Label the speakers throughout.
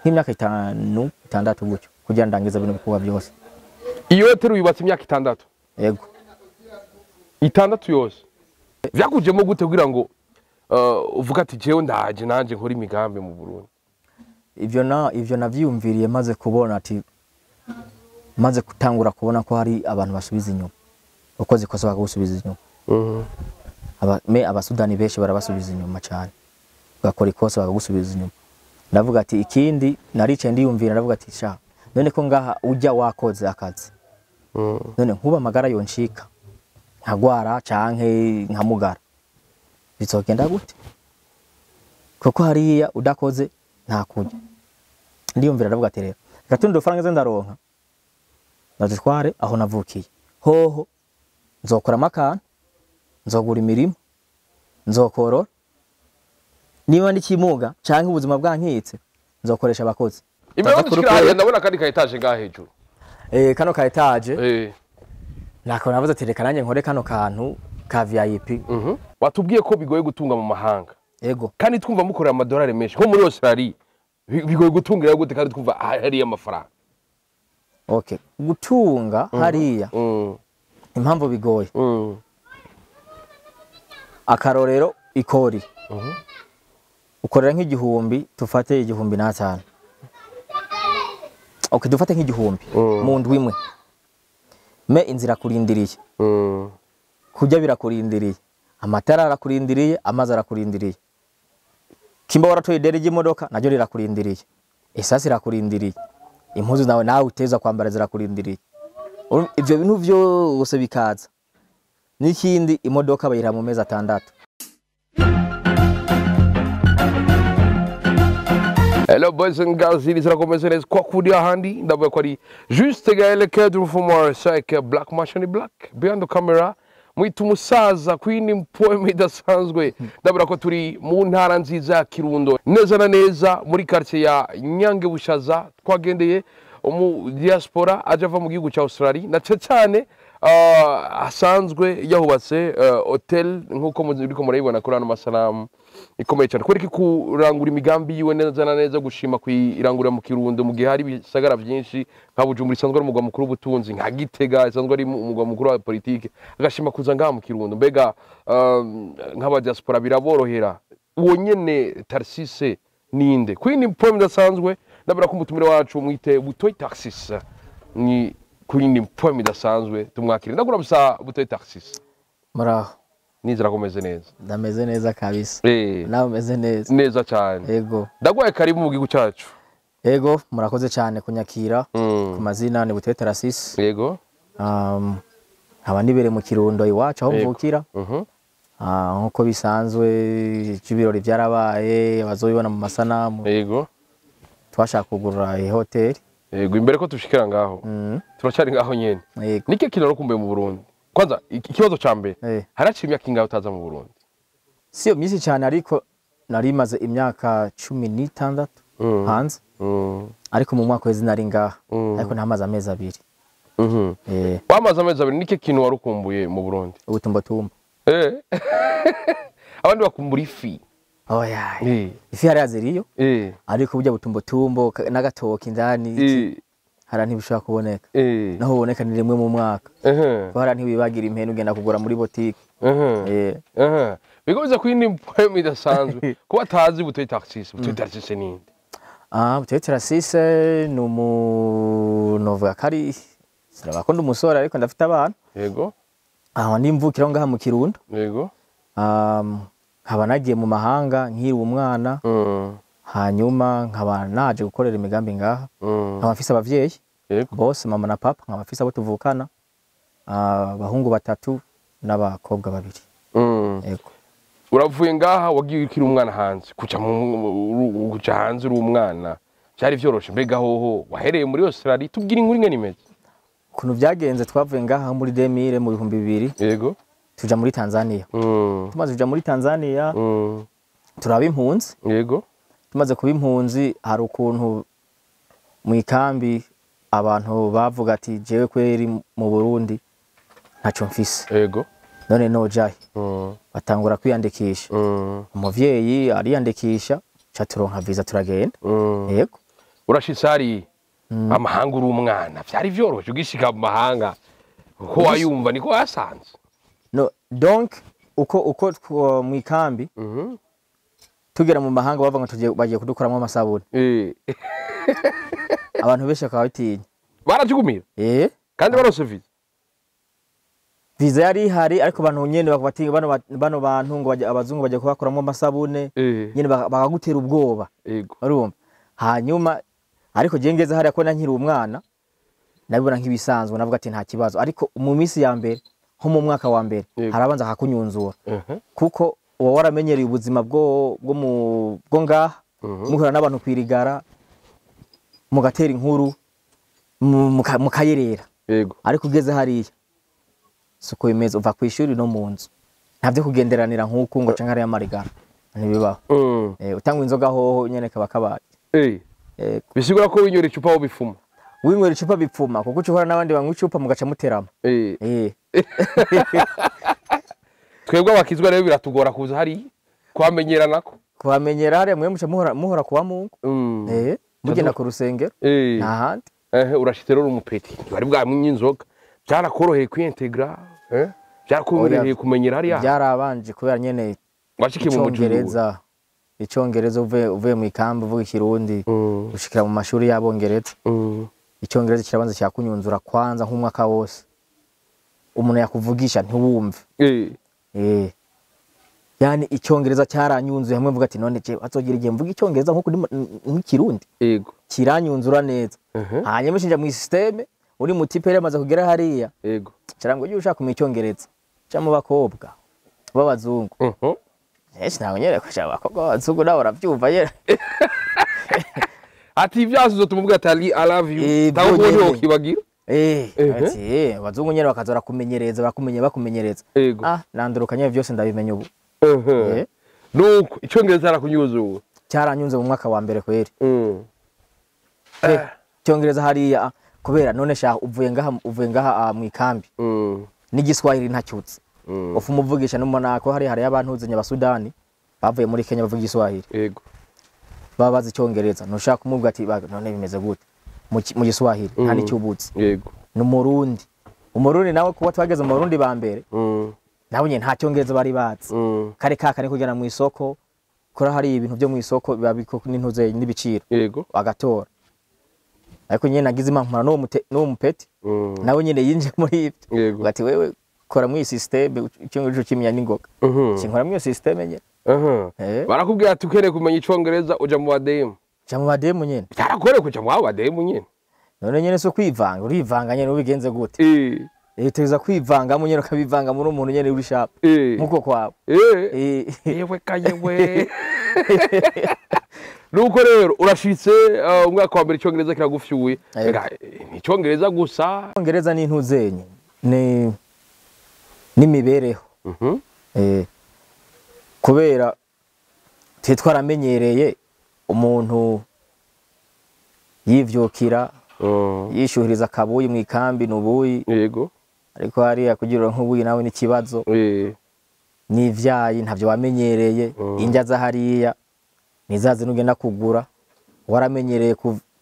Speaker 1: Nk'imyaka 5 6 gutyo kugira ndangiza bino bikorwa byose.
Speaker 2: Iyo hoteli uyubatse imyaka 6?
Speaker 1: Yego.
Speaker 2: 6 yose. Vyakujemo gute kugira ngo uvuga ati jewe ndaje nanje nkora imigambi mu Burundi?
Speaker 1: Ivyo navyiyumviriye maze kubona ati maze gutangura kubona ko hari abantu basubiza inyuma. Ukoze ikosa bakagusubiza inyuma. Abasudani benshi barabasubiza inyuma cyane. Ugakora ikosa bakagusubiza inyuma. Ndavuga ati ikindi naricaye ndiyumvira ndavuga ati sha none ko ngaha ujya wakoze akazi. None nkuba amagara yoncika nkagwara canke nkamugara. Bizogenda gute? Kuko hariya udakoze nta kurya. Ndiyumvira ndavuga ati rero gatundo faranga ze ndaronka. Ndazitware aho navukiye. Hoho nzokora amakana, nzogura imirimo, nzokorora. Niba ndikimuga canke ubuzima bwankitse nzokoresha abakozi.
Speaker 2: Imbere ndabona kandi ka etage ngaha hejuru.
Speaker 1: Kano ka etage. Nako navuze ati reka nanjye nkore kano kantu ka VIP.
Speaker 2: Watubwiye ko bigoye gutunga mu mahanga.
Speaker 1: Yego.
Speaker 2: Kandi twumva mukorera amadolari menshi nko muri Australia. Bigoye gutungira gute kandi twumva hariya amafaranga?
Speaker 1: Okay. Gutunga hariya. Impamvu bigoye. Akarorero ikori. Ukorera nk'igihumbi tufate 1005. Okay, dufate nk'igihumbi mu ndwi imwe. Me inzira kurindiriye. Kujya birakurindiriye. Amatara arakurindiriye, amazi arakurindiriye. Kimba waratoye ideri ry'imodoka naryo rirakurindiriye. Esasi irakurindiriye. Impuzu nawe uteza kwambara zirakurindiriye. Ivyo bintu byose bikaza. N'ikindi imodoka bayira mu mezi 6.
Speaker 2: Hello boys and girls, it is Rakomesenes kwa kudia handi ndavuga ko ari Juste Gaël Kedru from Sike Black Machine Black behind the camera mwitu musaza kwini mpoeme idasanzwe. Ndabura ko turi mu ntara nziza ya Kirundo neza na neza muri quartier ya Nyange Bushaza. Twagendeye mu diaspora aje ava mu gihugu cya Australia na cyane asanzwe yahubatse hotel nkuko muriko murayibona kuri ano masanamu ikomeye cyane. Kwereka kurangura imigambi yiwe neza na neza gushima kwirangura mu Kirundo mu gihe hari bisagara byinshi nka Bujumbura isanzwe ari umugwa mukuru w'ubutunzi, nka Gitega isanzwe ari umugwa mukuru wa politike, agashima kuza ngaha mu Kirundo. Mbega nk'aba diaspora biraborohera? Uwo nyene Tarsise ninde? Queen poem idasanzwe. Ndabura ko umutumire wacu mwite Butoyi Tarsise ni Queen poem idasanzwe, tumwakire. Ndagura busa Butoyi Tarsise.
Speaker 1: Muraho.
Speaker 2: Nizera ko meze neza.
Speaker 1: Ndameze neza kabisa. Nawe meze neza.
Speaker 2: Neza cyane.
Speaker 1: Yego.
Speaker 2: Ndagwaye karibu mu gihugu cyacu.
Speaker 1: Yego, murakoze cyane kunyakira. Ku mazina ni Butoyi Tarsise.
Speaker 2: Yego.
Speaker 1: Nkaba nibere mu Kirundo iwacu aho mvukira. Nkuko bisanzwe ibirori byarabaye abazobibona mu masanamu.
Speaker 2: Yego.
Speaker 1: Twashaka kugura hotel.
Speaker 2: Yego, imbere ko tushikira ngaho. Turacyari ngaho nyene. Nike kintu rokumbuye mu Burundi? Kwanza ikibazo ca mbere, haraciye imyaka ingahe utaza mu Burundi?
Speaker 1: Siyo myinshi cyane ariko nari maze imyaka 16 hanze. Ariko mu mwaka wezi nari ngaha. Ariko ntamaze amezi 2.
Speaker 2: Wamaze amezi 2 nike kintu warukumbuye mu Burundi?
Speaker 1: Ubutumbatumba.
Speaker 2: Abandi bakumbura ifi.
Speaker 1: Oya. Ifi hariya ziriyo. Ariko burya butumbotumbo n'agatoki indani hara ntibishobora kuboneka. Naho uboneka ni rimwe mu mwaka. Ko hara ntiwibagira impene ugenda kugura muri botike.
Speaker 2: Bigoza kwindi poem idasanzwe kuba atazi Butoyi Tarsise. Butoyi Tarsise ninde?
Speaker 1: Butoyi Tarsise ni umuntu kari sinabakunda umusore ariko ndafite abana.
Speaker 2: Yego.
Speaker 1: Nimvukira ngaha mu Kirundo.
Speaker 2: Yego.
Speaker 1: Nkaba nagiye mu mahanga nkiri umwana. Hanyuma nkaba naje gukorera imigambi ngaha. Nkaba mfise abavyeyi bose mama na papa, nkaba mfise abo tuvukana abahungu 3 n'abakobwa 2. Yego.
Speaker 2: Uravuye ngaha wagiye ukiri umwana hanze, kuca hanze uri umwana byari vyoroshe? Mbega hoho wahereye muri Australia, tubwira inkuru ingene imeze.
Speaker 1: Ukuntu byagenze, twavuye ngaha muri 2000 mu 2000.
Speaker 2: Yego.
Speaker 1: Tuja muri Tanzania. Tumaze kuja muri Tanzania turaba impunzi.
Speaker 2: Yego.
Speaker 1: Tumaze kuba impunzi hari ukuntu mu ikambi abantu bavuga ati jewe kweri mu Burundi ntaco mfise.
Speaker 2: Yego.
Speaker 1: None nojahe. Batangura kwiyandikisha. Umuvyeyi ariyandikisha, ca turonka visa turagenda. Yego.
Speaker 2: Urashitse hari amahanga uri umwana, vyari vyoroshe ugishika mu mahanga uko wayumva niko wasanze?
Speaker 1: No, donc uko mu ikambi tugera mu mahanga bavuga ngo bagiye kudukoramo amasabune. Abantu benshi bakaba batinya.
Speaker 2: Barajugumira? Kandi barose visa?
Speaker 1: Visa yari ihari, ariko abantu nyene bakabatinya, bano bantu ngo abazungu bagiye kubakoramo amasabune. Nyene bakagutera ubwoba. Urumva? Hanyuma ariko je ngeze hariya ko nkiri umwana nabibona nk'ibisanzwe, navuga ati nta kibazo. Ariko mu minsi ya mbere, nko mu mwaka wa mbere, harabanza akakunyunzura. Kuko uba waramenyereye ubuzima bwo ngaha, muhura n'abantu kwirigara, mugatera inkuru, mukayerera. Ariko ugeze hariya siko bimeze, uva ku ishuri no mu nzu, ntavyo kugenderanira nk'uku ngo canke hariya amarigara, ntibibaho. Utangwa inzoga hoho nyene kaba kabaye.
Speaker 2: Bisigura ko winywera icupa aho bifuma?
Speaker 1: Winywera icupa bipfuma, kuko uca uhura n'abandi banywa icupa mugaca muterama.
Speaker 2: Twebwe abakizwa rero biratugora kuza hariya kuhamenyera nako.
Speaker 1: Kuhamenyera hariya mwe muca muhora kuwa Mungu. Mugenda ku rusengero, nta handi.
Speaker 2: Urashitse rero umupeti, wari bwamwinye inzoga, byarakoroheye kwintegra? Byarakoroheye kumenyera hariya?
Speaker 1: Byarabanje kubera nyene
Speaker 2: washikiye mu
Speaker 1: Icongereza. Icongereza uvuye mu ikambi uvuga ikirundi, ushikira mu mashuri y'abongereza. Icongereza kirabanza cyakunyunzura kwanza nk'umwaka wose. Umuntu yakuvugisha ntiwumve. Yani icyongereza cyaranyunzuye hamwe mvuga ati none je azogira igihe mvuga icyongereza nkuko nk'ikirundi. Kiranyunzura neza. Hanyuma shinja mu systeme uri mu tipe yari amaze kugera hariya. Cyangwa ugiye ushaka kumenya icyongereza cya mu bakobwa b'abazungu. Ntabwo nyere ko cyaba abakobwa b'abazungu nabo baravyumva nyere.
Speaker 2: Ati ibyazo tumubwira ati I love you. Tawo
Speaker 1: byonyene.
Speaker 2: Ukibagira.
Speaker 1: Ati abazungu nyene bakaza barakumenyereza, bakumenyereza. Nanduruka nyene byose ndabimenya ubu.
Speaker 2: Nuko icyongereza arakunyuzuye.
Speaker 1: Cyaranyunze mu mwaka wa mbere kweri. Icyongereza hariya kubera none sha uvuye ngaha mu ikambi. N'igiswahili ntacyutse. Ufu umuvugisha n'umunako hari abantu uzenya abasudani bavuye muri Kenya bavuga igiswahili. Baba bazi icyongereza, ntushaka kumubwira ati none bimeze gute mu giswahili nta n'icyubutse. N'umurundi. Umurundi nawe kuba twageze mu Burundi ba mbere. Nabo nyene nta cyongereza bari bazi. Kare kaka kugera mu isoko, kora hari ibintu byo mu isoko biba biko n'intuze n'ibiciro. Bagatora. Ariko nyene nagize impamura n'uwo mupeti. Nawe nyene yinje muri ibyo. Ati wewe kora mu system icyongereza kimenya n'ingoga. Sinkora mu system nyene.
Speaker 2: Barakubwira ati ukeneye kumenya icyongereza uja mu bademu.
Speaker 1: Ja mu bademu nyene.
Speaker 2: Byarakore kuja mu bademu nyene.
Speaker 1: None nyene so kwivanga, urivanga nyene ubigenze gute? Tuza kwivanga mu nyene ukabivanga muri umuntu nyene uri sharp. Nkuko kwabo.
Speaker 2: Yewe kayewe. Nuko rero urashitse umwaka wa mbere icyongereza kiragufyuye. Ni icyongereza gusa.
Speaker 1: Icyongereza ni intuzenye. Ni n'imibereho. Kubera titwaramenyereye umuntu yivyukira yishuhiriza kabuyi mu ikambi nubuyi. Ariko hariya kugira nk'ubuyi nawe n'ikibazo. N'ivyayi ntavyo wamenyereye, indya za hariya nizaze nugenda kugura, waramenyereye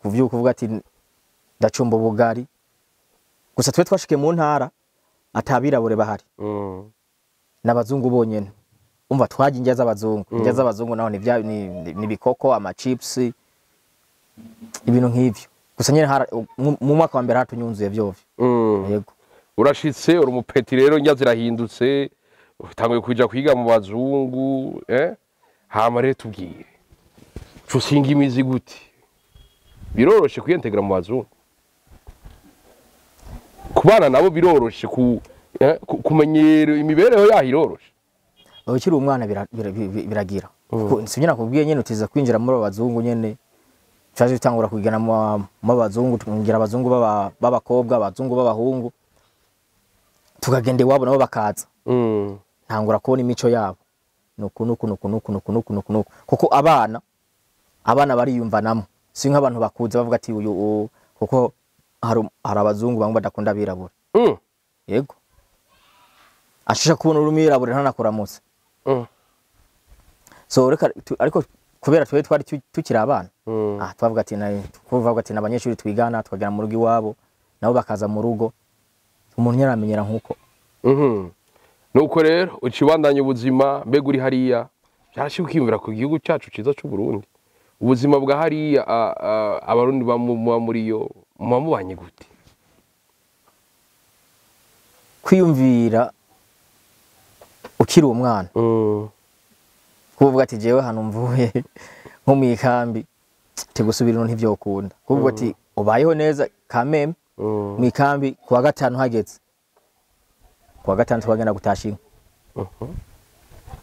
Speaker 1: kuvyuka uvuga ati ndacumba ubugari. Gusa twe twashike mu ntara atabirabure bahari. N'abazungu bonyene. Umva twaje indya z'abazungu, indya z'abazungu naho ni bikoko, ama chips, ibintu nk'ivyo. Gusa nyene mu mwaka wa mbere hatunyunzuye vyovyo. Yego.
Speaker 2: Urashitse uri umupeti rero indya zirahindutse, utanguye kuja kwiga mu bazungu, Hama rero tubwire. Cusinga imizi gute? Biroroshe kwiyentegra mu bazungu? Kubana nabo biroroshe kumenyera imibereho yaho iroroshe?
Speaker 1: Ukiri umwana biragira. Kuko sibyo nakubwiye nyene utiza kwinjira muri abazungu nyene. Twaje tutangura kugana mu bazungu, tukingira abazungu b'abakobwa, abazungu b'abahungu. Tukagenda iwabo nabo bakaza. Ntangura kubona imico yabo. Nuku nuku nuku nuku nuku nuku nuku nuku. Kuko abana bariyumvanamo. Si nk'abantu bakuze bavuga ati uyu kuko hari abazungu bamwe badakunda abirabura. Yego. Ashasha kubona urumwirabura ntanakuramutse. So reka ariko Kubera twari twari tukiri abana, twavuga ati kuvuga ati n'abanyeshuri twigana, twagera mu rugo iwabo nabo bakaza mu rugo, umuntu yaramenyera nkuko.
Speaker 2: Nuko rero ucibandanya ubuzima, mbega uri hariya byarashyira ukiyumvira ku gihugu cyacu cyiza cy'u Burundi, ubuzima bwa hariya, abarundi muba muri yo muba mubanye gute?
Speaker 1: Kwiyumvira ukiri umwana, kuvuga ati jewe hano mvuye nko mu ikambi tegusubira ino ntivyokunda, kuvuga ati ubayeho neza kameme mu ikambi, kuwa gatanu hageze, kuwa gatanu twagenda gutasha inka,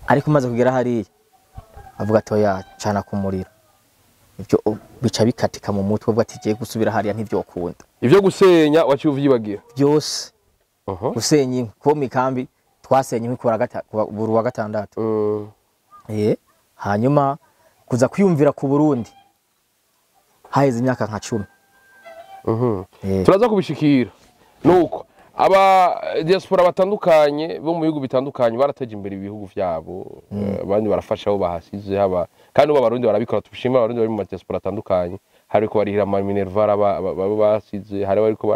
Speaker 1: ariko umaze kugera hariya avuga ati oya cana ku muriro, ivyo bica bikatika mu mutwe, uvuga ati jewe gusubira hariya ntivyokunda.
Speaker 2: Ivyo gusenya waciye uvyibagira
Speaker 1: byose? Gusenya inkwi, kuko mu ikambi twasenya inkwi buri wa gatandatu. Hanyuma kuza kwiyumvira ku Burundi haheze imyaka nka 10.
Speaker 2: Turaza kubishikira. Nuko aba diaspora batandukanye bo mu bihugu bitandukanye barateje imbere ibihugu vyabo, abandi barafasha aho bahasize, haba kandi ubu abarundi barabikora, tushima abarundi bari mu diaspora atandukanye, hari ko barihira ama minerval aba basize, hari bariko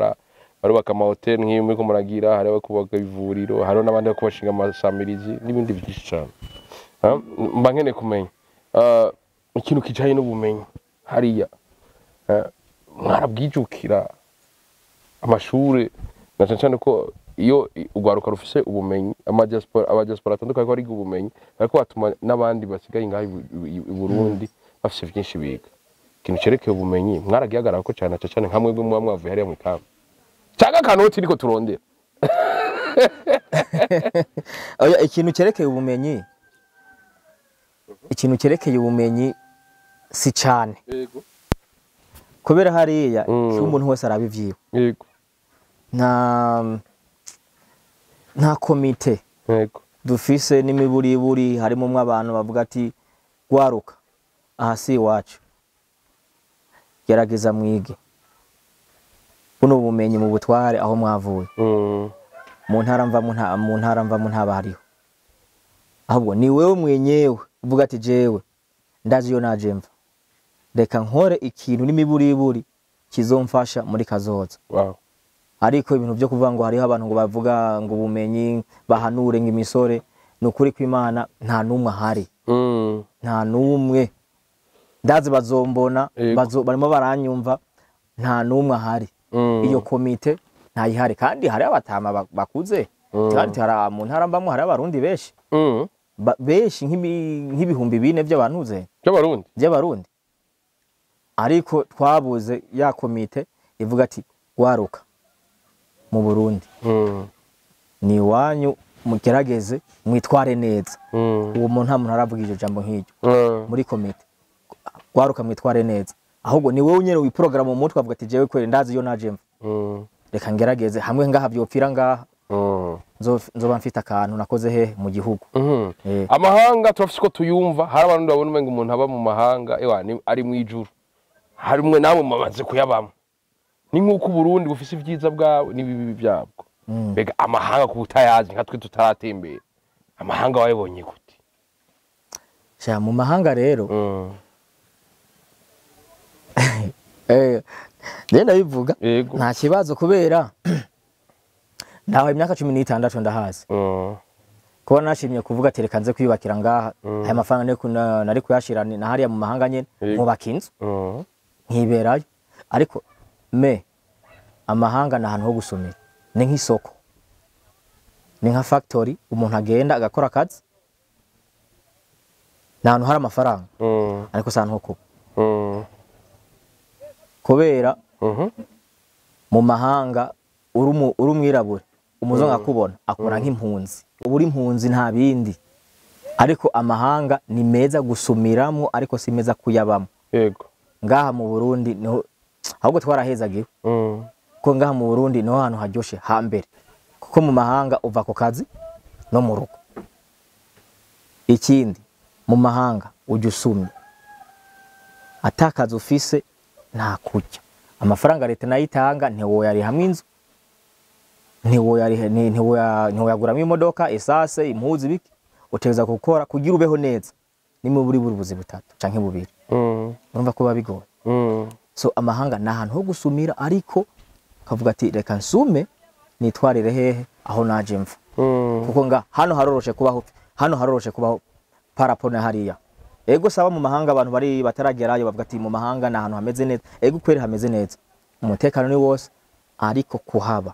Speaker 2: barubaka ama hotel nk'iyo muriko muragira, hari kubaka ivuriro, hari n'abandi bariko bashinga amasamirizi n'ibindi byinshi cyane. Mba nkeneye kumenya ikintu kijanye n'ubumenyi hariya, mwarabwijukira amashure, na cyane cyane ko iyo urwaruka rufise ubumenyi, aba diaspora atandukanye ko bariga ubumenyi, bariko batuma n'abandi basigaye ngaha i Burundi bafise vyinshi biga. Ikintu cerekeye ubumenyi mwaragihagarara ko cyane, cyane nka mwebwe muba mwavuye hariya mu ikambi, canke akanoti niko turondera?
Speaker 1: Oya, ikintu cyerekeye ubumenyi si cyane, kubera hariya iyo umuntu wese araba ivyiwe, nta komite dufise n'imiburiburi, harimo abantu bavuga ati gwaruka aha si iwacu, gerageza mwige buno bumenyi mu butware aho mwavuye. Mu ntara mvamo ntaba hariho, ahubwo ni wewe mwenyewe uvuga ati jewe ndazi iyo naje mva, reka nkore ikintu n'imiburiburi kizomfasha muri kazoza. Ariko ibintu byo kuvuga ngo hariho abantu ngo bavuga ngo ubumenyi bahanure ngo imisore, ni ukuri kw'Imana nta n'umwe ahari, nta n'umwe. Ndazi bazombona, barimo baranyumva, nta n'umwe ahari. Iyo komite ntayihari, kandi hari abatama bakuze, kandi hari mu ntara mbamwo hari abarundi benshi, benshi nk'ibihumbi 4 by'abantuze
Speaker 2: by'abarundi.
Speaker 1: By'abarundi, ariko twabuze ya komite ivuga ati gwaruka mu Burundi ni iwanyu, mugerageze mwitware neza. Uwo muntu, nta muntu aravuga iryo jambo nk'iryo muri komite, gwaruka mwitware neza. Ahubwo ni wowe nyene wiprograma mu mutwe, avuga ati jewe kweri ndazi iyo naje mva, reka ngerageze hamwe ngaha vyopfira ngaha, nzoba mfite akantu nakoze hehe mu gihugu.
Speaker 2: Amahanga turafise uko tuyumva, hari abantu babona umenga umuntu aba mu mahanga ewa ari mu ijuru, harimwe namwe mumaze kuyabamo. Ni nk'uko Uburundi bufise ibyiza bwawe n'ibibi byabwo. Mbega amahanga ku butayazi nka twe tutaratembera, amahanga wayabonye gute?
Speaker 1: Sha, mu mahanga rero, rero ndabivuga, nta kibazo, kubera ndaho imyaka 16 ndahazi. Kuba nashimye kuvuga ati reka nze kwiyubakira ngaha, aya mafaranga nari kuyashira na hariya mu mahanga nyene, nkubaka inzu, nkiberayo. Ariko me amahanga ni ahantu ho gusumira, ni nk'isoko, ni nka factory, umuntu agenda agakora akazi, ni ahantu hari amafaranga, ariko si ahantu ho kuba, kubera mu mahanga uri umwirabure, umuzungu akubona, akubona nk'impunzi, uba uri impunzi, nta bindi. Ariko amahanga ni meza gusumiramo, ariko si meza kuyabamo. Ngaha mu Burundi niho ahubwo twarahezagiwe, ko ngaha mu Burundi niho hantu haryoshe hambere, kuko mu mahanga uva ku kazi no mu rugo. Ikindi, mu mahanga ujya usumye, atakazi ufise nta kurya. Amafaranga leta nayo itanga ntiwoyarihamwo inzu, ntiwoyaguramo imodoka, esase, impuzu, ibiki. Utegereza gukora kugira ubeho neza. nimwe buri buzi butatu canke bubiri. Urumva ko bigoye. So amahanga ni ahantu ho gusumira, ariko kavuga ati reka nsume nitwarire hehe aho naje mva. Kuko nga hano haroroshe kubaho, hano haroroshe kubaho parapo na hariya. Ego saba mu mahanga abantu bari bataragerayo bavuga ati mu mahanga ni ahantu hameze neza. Ego kweri hameze neza, umutekano ni wose, ariko kuhaba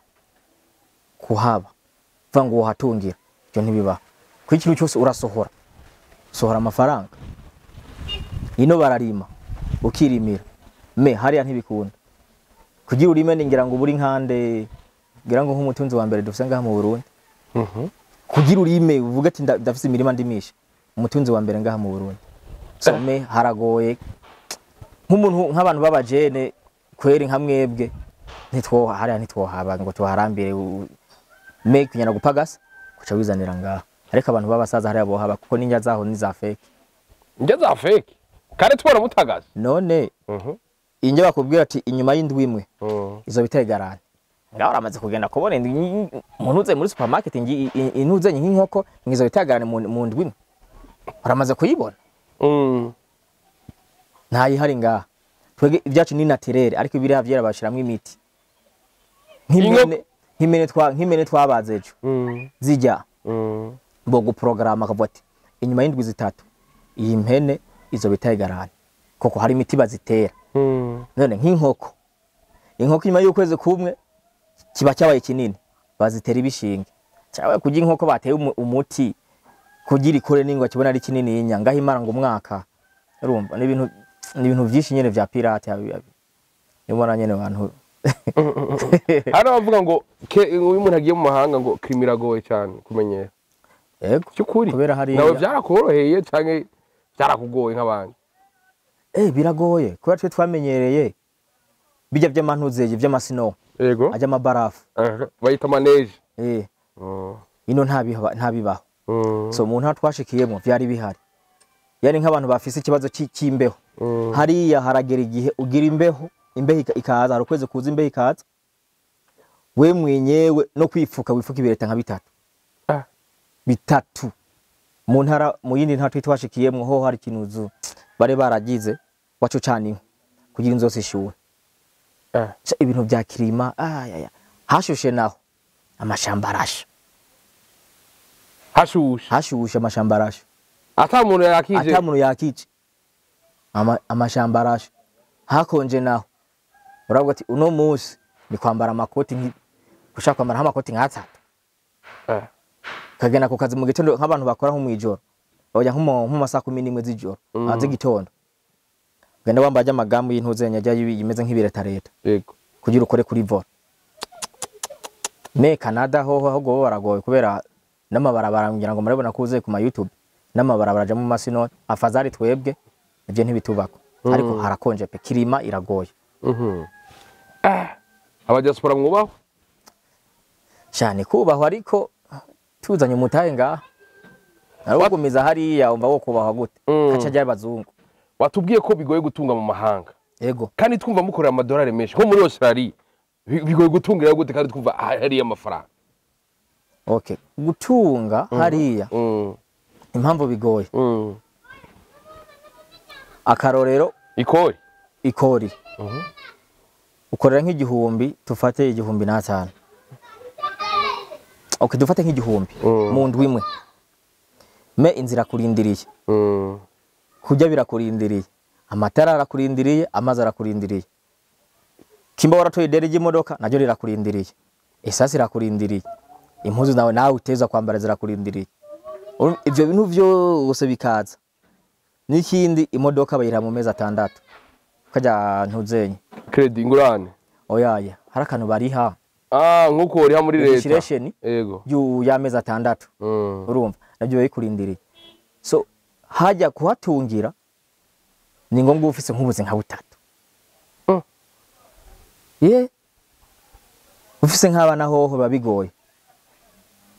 Speaker 1: vuga ngo wohatungira ibyo ntibibaho. Kuko ikintu cyose urasohora, sohora amafaranga. Ino bararima ukirimira, me hariya ntibikunda. Kugira urime ningira ngo buri nkande, ngira ngo nk'umutunzi wa mbere dufise ngaha mu Burundi. Kugira urime uvuga ati ndafise imirima ndimisha, umutunzi wa mbere ngaha mu Burundi. So me haragoye nk'umuntu nk'abantu babajene kweri nka mwebwe ntitwo hariya ntitwohaba ngo tuharambire me kunyana gupagasa kuca wizanira ngaha. Ariko abantu babasaza hariya bohaba kuko n'injya zaho ni za fake.
Speaker 2: Injya za fake kare tubona mutagaza.
Speaker 1: None injya bakubwira ati inyuma y'indwi imwe izo biteye garante. Ngaho uramaze kugenda kubona umuntu uze muri supermarket intuze nk'inkoko ngizo biteye garante mu ndwi imwe. Uramaze kuyibona? Ntayihari ngaha. Twege ibyacu ni naturel, ariko ibiriya vyera bashiramwe imiti. Nk'imene twabaze ejo. Zijya. Bo guprograma akavuga ati inyuma y'indwi zitatu iyi mpene izo bitaye garante. Koko hari imiti bazitera. None nk'inkoko. Inkoko inyuma y'ukwezi kumwe kiba cyabaye kinini, bazitera ibishinge. Cyabaye kugira inkoko bateye umuti kugira ikore ningwa kibona ari kinini yinya ngaho imara ngo umwaka. Urumva ni ibintu byinshi nyene vya pirate nibona nyene abantu.
Speaker 2: Hano bavuga ngo uyu muntu agiye mu mahanga ngo krimiragoye cyane kumenyera.
Speaker 1: Yego
Speaker 2: cyukuri
Speaker 1: kubera hari
Speaker 2: nawe byarakoroheye canke byarakugoye nk'abandi?
Speaker 1: Biragoye kubera twe twamenyereye bijya by'amantuzeye by'amasino.
Speaker 2: Yego
Speaker 1: ajya amabarafu
Speaker 2: bayita manege.
Speaker 1: Ino ntabibaho. So mu ntara twashikiyemo byari bihari. Yani nk'abantu bafise ikibazo cy'imbeho. Hariya haragera igihe ugira imbeho, imbeho ikaza, hari ukwezi kuza imbeho ikaza. We mwenyewe no kwifuka wifuka ibireta nka bitatu. Bitatu. Mu ntara mu yindi ntara twashikiyemo ho hari kinuzu bare baragize waco cani kugira inzo zishuwe. Ibintu bya kirima hashushe naho amashamba arasha. Hashushe amashamba arasha.
Speaker 2: Ata muntu yakije.
Speaker 1: Ata muntu yakije. Amashamba arasha. Hakonje naho. Uravuga ati uno munsi ni kwambara amakoti gushaka kwambara amakoti nk'atatu. Kagenda ku kazi mu gitondo nk'abantu bakora nko mwijoro. Bajya nko mu masaha 11 z'ijoro, hanze gitondo. Genda wambaye amagamu y'intuzenya ajya yimeze nk'ibireta leta.
Speaker 2: Yego.
Speaker 1: Kugira ukore kuri vola. Me Canada hoho ahubwo baragoye kubera n'amabarabara ngira ngo murabona kuze ku ma YouTube n'amabarabara aja mu masino afazari twebwe ibyo ntibitubako. Ariko harakonje pe, kirima iragoye.
Speaker 2: Aba diaspora mwubaho?
Speaker 1: Cyane kubaho, ariko tuzanye umutahe ngaha. Narugumiza hariya umva wo kubaho gute? Kaca ajya abazungu.
Speaker 2: Watubwiye ko bigoye gutunga mu mahanga.
Speaker 1: Yego.
Speaker 2: Kandi twumva mukorera amadolari menshi nko muri Australia. Bigoye gutungira gute kandi twumva hariya amafaranga?
Speaker 1: Okay. Gutunga hariya. Impamvu bigoye. Akarorero ikori. Ukorera nk'igihumbi, tufate 1005. Okay, dufate nk'igihumbi mu ndwi imwe. Me inzira kurindiriye. Kujya birakurindiriye. Amatara arakurindiriye, amazi arakurindiriye. Kimba waratoye ideri ry'imodoka naryo rirakurindiriye. Esasi irakurindiriye. Impuzu nawe uteza kwambara zirakurindiriye. Ibyo bintu byose bikaza. N'ikindi imodoka bayira mu mezi 6. Kajya ntuzenye.
Speaker 2: Credit ingurane.
Speaker 1: Oyaye, hari akantu bariha.
Speaker 2: Nkuko uriha muri leta.
Speaker 1: Yego. Ya mezi 6. Urumva nabyo bayikurindiriye. So hajya kuhatungira ni ngombwa ufise nk'ubuzi nka butatu. Ye ufise nk'abana hoho babigoye.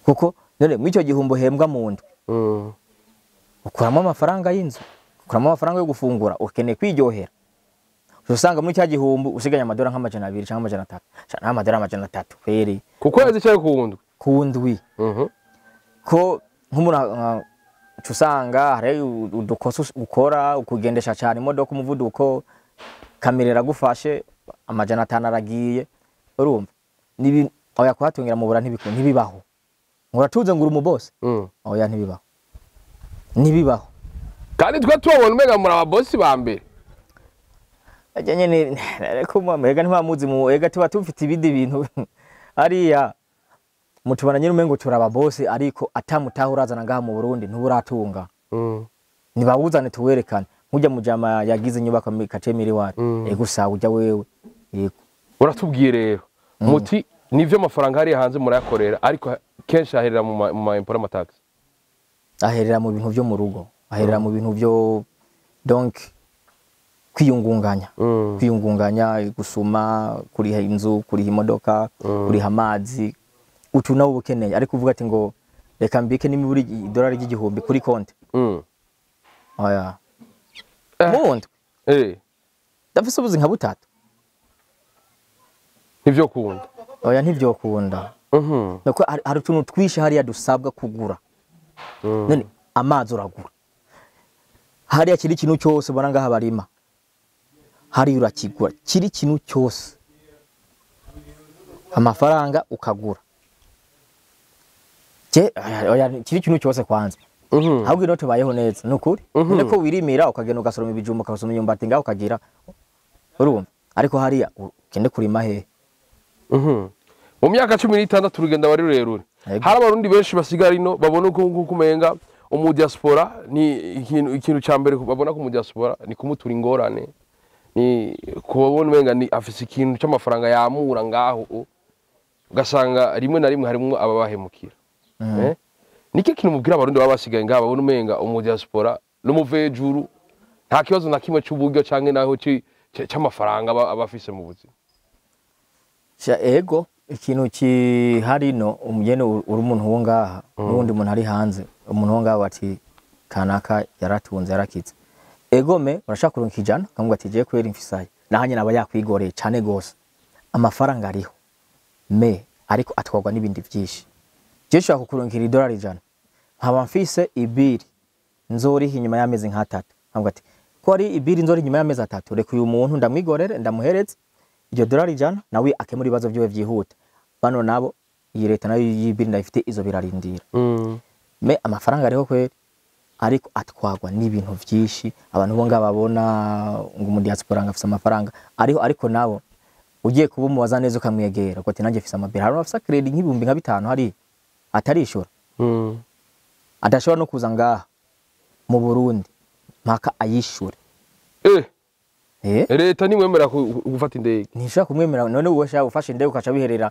Speaker 1: Kuko none mu icyo gihumbo hembwa mu ndwi. Ukuramo amafaranga y'inzu, ukuramo amafaranga yo gufungura, ukeneye kwiryohera. Usanga muri cya gihumbo usiganya amadora nka 200 cyangwa 300. Cyangwa amadora 300 kweri.
Speaker 2: Kuko yazi cyo ku ndwi.
Speaker 1: Ku ndwi. Ko nk'umuntu Usanga hari udukosa ukora, ukugendesha cyane imodoka umuvuduko, kamera iragufashe, 500 aragiye. Urumva nibi oya kuhatungira mu bura ntibibaho. Nguratuze ngura umubose. Oya ntibibaho. Ntibibaho.
Speaker 2: Kandi twe tubabona umenga muri ababosi ba mbere.
Speaker 1: Ajya nyene reko mwega ntibamuzi mu ega tuba tufite ibindi bintu. Hariya mutubana nyine umengo turababosi, ariko atamutaho urazana ngaha mu Burundi ntuburatunga. Nibawuzane tuwerekane. Nkujya mujama yagize inyubako kace miriwari. Ego sawa ujya wewe. Yego.
Speaker 2: Uratubwiye rero muti nivyo amafaranga hari hanze murayakorera, ariko kenshi aherera mu ma import tax.
Speaker 1: Aherera mu bintu byo mu rugo, aherera mu bintu byo donc kwiyungunganya. Kwiyungunganya, gusuma, kuriha inzu, kuriha imodoka, kuriha amazi, utu nawo ubukeneye. Ariko uvuga ati ngo reka mbike n'imiburi idolari ry'igihumbi kuri konti. Oya. Mundi. Ndafise ubuzi nka butatu.
Speaker 2: Ntivyo kunda.
Speaker 1: Oya ntivyo kunda. Nuko hari utuntu twishe hariya dusabwa kugura. None amazi uragura. Hariya kiri kintu cyose ubona ngaha barima. Hari urakigura kiri kintu cyose. Amafaranga ukagura. Je oya kiri kintu cyose kwanza. Ahubwo ino tubayeho neza nukuri. None ko wirimira ukagenda ugasoroma ibijumba ukasoma imyumbati ngaho ukagira. Urumva? Ariko hariya ukende kurima he.
Speaker 2: Mu myaka 16 urugendo bari rurerure. Hari abarundi benshi basigara ino babona uko kumenga umu diaspora ni ikintu ca mbere babona ko mu diaspora ni kumutura ingorane, ni kubabona umenga ni afise ikintu c'amafaranga yamura ngaho, ugasanga rimwe na rimwe harimo ababahemukira. Niki kintu mubwira abarundi baba basigaye ngaho babona umenga umu diaspora n'umuvejuru nta kibazo na kimwe c'uburyo canke naho c'amafaranga abafise mu buzima?
Speaker 1: Sha ego ikintu kihari no umugene uri umuntu wo ngaha n'undi muntu ari hanze, umuntu wo ngaha ati kanaka yaratunze yarakitse. Ego me urashaka kuronka ijana kamubwa ati je kwera imfisaye nahanye naba yakwigoreye cane gose. Amafaranga ariho me ariko atwagwa n'ibindi byinshi. Je shaka kukuronkira idolari 100 nkaba mfise ibiri nzoriha inyuma y'amezi nk'atatu. Nkamubwa ati ko ari ibiri nzori inyuma y'amezi atatu, reka uyu muntu ndamwigorere ndamuhereze iryo dolari 100 nawe akemura ibibazo byiwe byihuta. Bano nabo iyi leta nayo y'ibiri ndayifite izo birarindira. Me amafaranga ariho kweri ariko atwagwa n'ibintu byinshi. Abantu bo ngababona ngo mu diaspora ngafise amafaranga ariho, ariko nabo ugiye kubumubaza neza ukamwegera uko ati nanjye mfise amabiri. Hari abafise credit nk'ibihumbi nka 5 hari atarishura. Adashobora no kuza ngaha mu Burundi mpaka ayishure.
Speaker 2: Leta nimwemera gufata indege.
Speaker 1: Ntishobora kumwemera. None uwo shaka ufashe indege ukaca biherera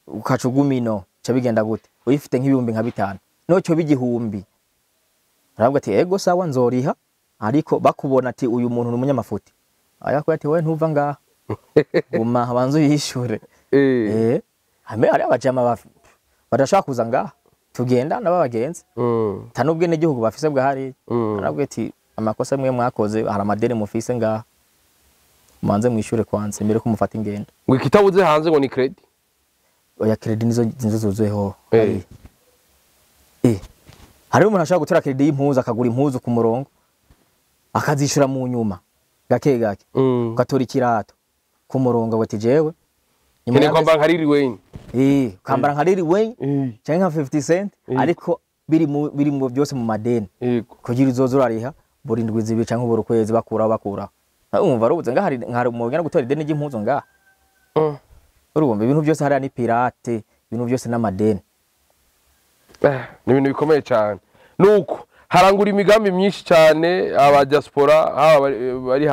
Speaker 1: ukacugumino ca bigenda gute? Uyifite nk'ibihumbi nka 5 no cyo bigihumbi. Aravuga ati ego sawa nzoriha, ariko bakubona ati uyu muntu ni umunyamafuti. Ayakora ati wewe ntuva ngaha. Guma abanze uyishure. Hame ari abajama badashaka kuza ngaha. Tugenda n'abagenzi. Tanubwe n'igihugu bafise bwa hari. Aravuga ati amakosa mwe mwakoze hari amadeni mufise ngaha. Manze mwishure kwanza mbere ko mufata ingendo.
Speaker 2: Ngo ikitabuze hanze ngo ni credit.
Speaker 1: Oya credit nizo zuzuyeho. Hari umuntu ashaka gutora credit y'impuzu akagura impuzu ku murongo akazishura mu nyuma gake gake. Ugatora ikirato ku murongo ngo ati jewe
Speaker 2: nyuma kwambara nka Lil Wayne.
Speaker 1: Kwambara nka Lil Wayne cyangwa nka 50 Cent, ariko biri mu byose mu madeni. Kugira izozo urariha buri ndwi zibiri canke buri kwezi bakura. Umva rubuze ngaha hari umugena gutora ideni ry'impuzu ngaha. Urumva ibintu byose hariya ni pirate, ibintu byose n'amadeni.
Speaker 2: Ni ibintu bikomeye cyane. Nuko harangura imigambi myinshi cyane aba diaspora haba bari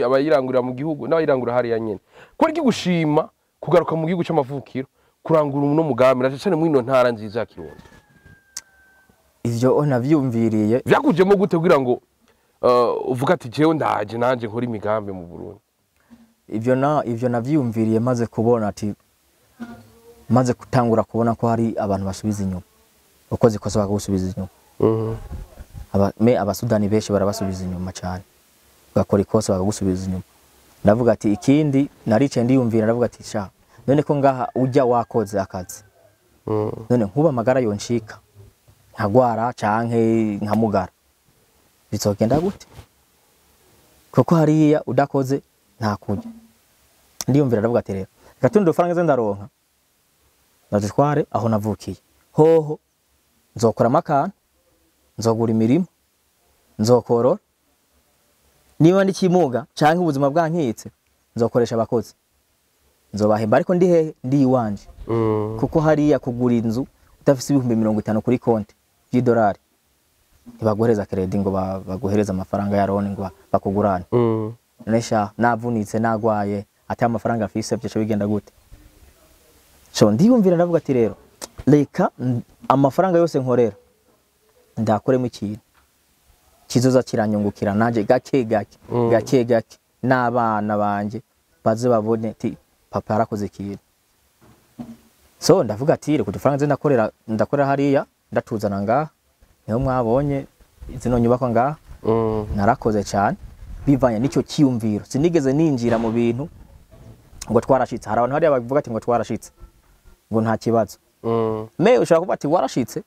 Speaker 2: abayirangurira mu gihugu n'abayirangura hariya nyene. Ko ari gushima kugaruka mu gihugu c'amavukiro kurangura uno mugambi na cyane mu ino ntara nziza ya Kirundo.
Speaker 1: Ivyo navyumviriye
Speaker 2: vyakujemo gute kugira ngo uvuga ati jewe ndaje nanje nkora imigambi mu Burundi?
Speaker 1: Ivyo navyumviriye maze kubona ati maze gutangura kubona ko hari abantu basubiza inyuma. Ukoze ikosa bakagusubiza inyuma. Abasudani benshi barabasubiza inyuma cyane. Ugakora ikosa bakagusubiza inyuma. Ndavuga ati ikindi naricaye ndiyumvira ndavuga ati sha none ko ngaha ujya wakoze akazi. None nkuba amagara yoncika. Nkagwara canke nkamugara, bizogenda gute? Kuko hariya udakoze nta kurya. Ndiyumvira, ndavuga ati rero reka tundi dufaranga nze ndaronka ndadutware aho navukiye, hoho nzokoramo akantu, nzogura imirima, nzokorora, niba ndikimuga canke ubuzima bwankitse nzokoresha abakozi, nzobahemba, ariko ndi hehe? Ndi iwanje. Kuko hariya kugura inzu udafise 50,000 kuri konti y'idolari, ntibaguhereza crédit ngo baguhereze amafaranga ya loan ngo bakugurane. None sha navunitse, nagwaye, ati amafaranga afise, byo bigenda gute? So ndiyumvira, ndavuga ati rero reka amafaranga yose nkorera ndakoremo ikintu kizoza kiranyungukira nanje gake gake, gake gake, n'abana banje baze babone ati papa yarakoze ikintu. So ndavuga ati reka udufaranga nze ndakorera hariya ndatuzana ngaha, niho mwabonye zino nyubako ngaha. Narakoze cyane bivanye n'icyo cyiyumviro. Sinigeze ninjira mu bintu ngo twarashitse. Hari abantu hariya bavuga ati ngo twarashitse, ngo nta kibazo. Me ushobora kuvuga ati warashitse,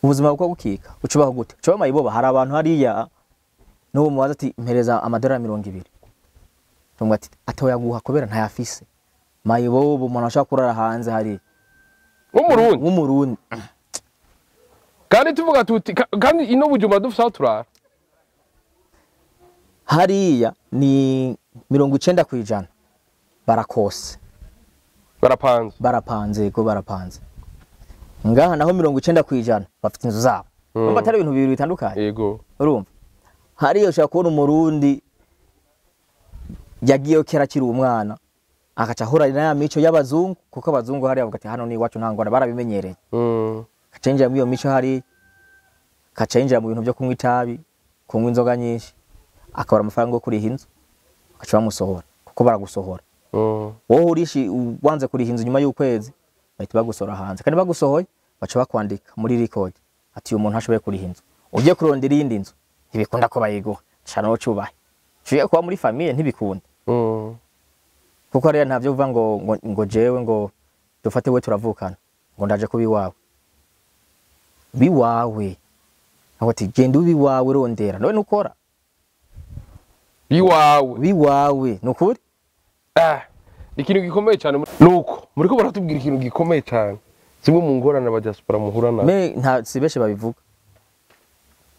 Speaker 1: ubuzima bwo gukika ucubaho gute? Ucubaho mayiboba. Hari abantu hariya n'uwo mubaza ati mpereza amadolari 20, tumwe ati atoyaguha kubera ntayafise. Mayibobo, umuntu ashobora kurara hanze hariya.
Speaker 2: W'umurundi?
Speaker 1: W'umurundi.
Speaker 2: Kandi tuvuga tuti kandi ino Bujumbura dufise aho turara.
Speaker 1: Hariya ni 90% barakose.
Speaker 2: Barapanze.
Speaker 1: Barapanze, yego, barapanze. Ngaha naho 90% bafite inzu zabo. Urumva atari ibintu bibiri bitandukanye?
Speaker 2: Yego.
Speaker 1: Urumva hariya ushobora kubona umurundi yagiyeyo kera akiri umwana, agaca ahura na ya mico y'abazungu, kuko abazungu hariya bavuga ati hano ni iwacu, nta ngorane, barabimenyereye. Gaca yinjira muri iyo mico hariya, gaca yinjira mu bintu byo kunywa itabi, kunywa inzoga nyinshi, akabura amafaranga yo kuriha inzu, bagaca bamusohora, kuko baragusohora. Wowe urishi wanze kuriha inzu, nyuma y'ukwezi bahita bagusohora hanze. Kandi bagusohoye baca bakwandika muri record ati uyu muntu ashoboye kuriha inzu. Ugiye kurondera iyindi nzu ntibikunda ko bayiguha cana, wowe cubahe ugiye kuba muri famille, ntibikunda. Kuko hariya ntavyo uvuga ngo jewe ngo dufate we turavukana, ngo ndaje kuba iwawe, biwawe aho ati genda ube iwawe, rondera none nukora.
Speaker 2: Iwawe.
Speaker 1: Biwawe nukuri.
Speaker 2: Ah, ni ikintu gikomeye cyane, nuko muriko baratubwira ikintu gikomeye cyane, zimwe mu ngorane aba diaspora muhura nazo.
Speaker 1: Me nta si benshi babivuga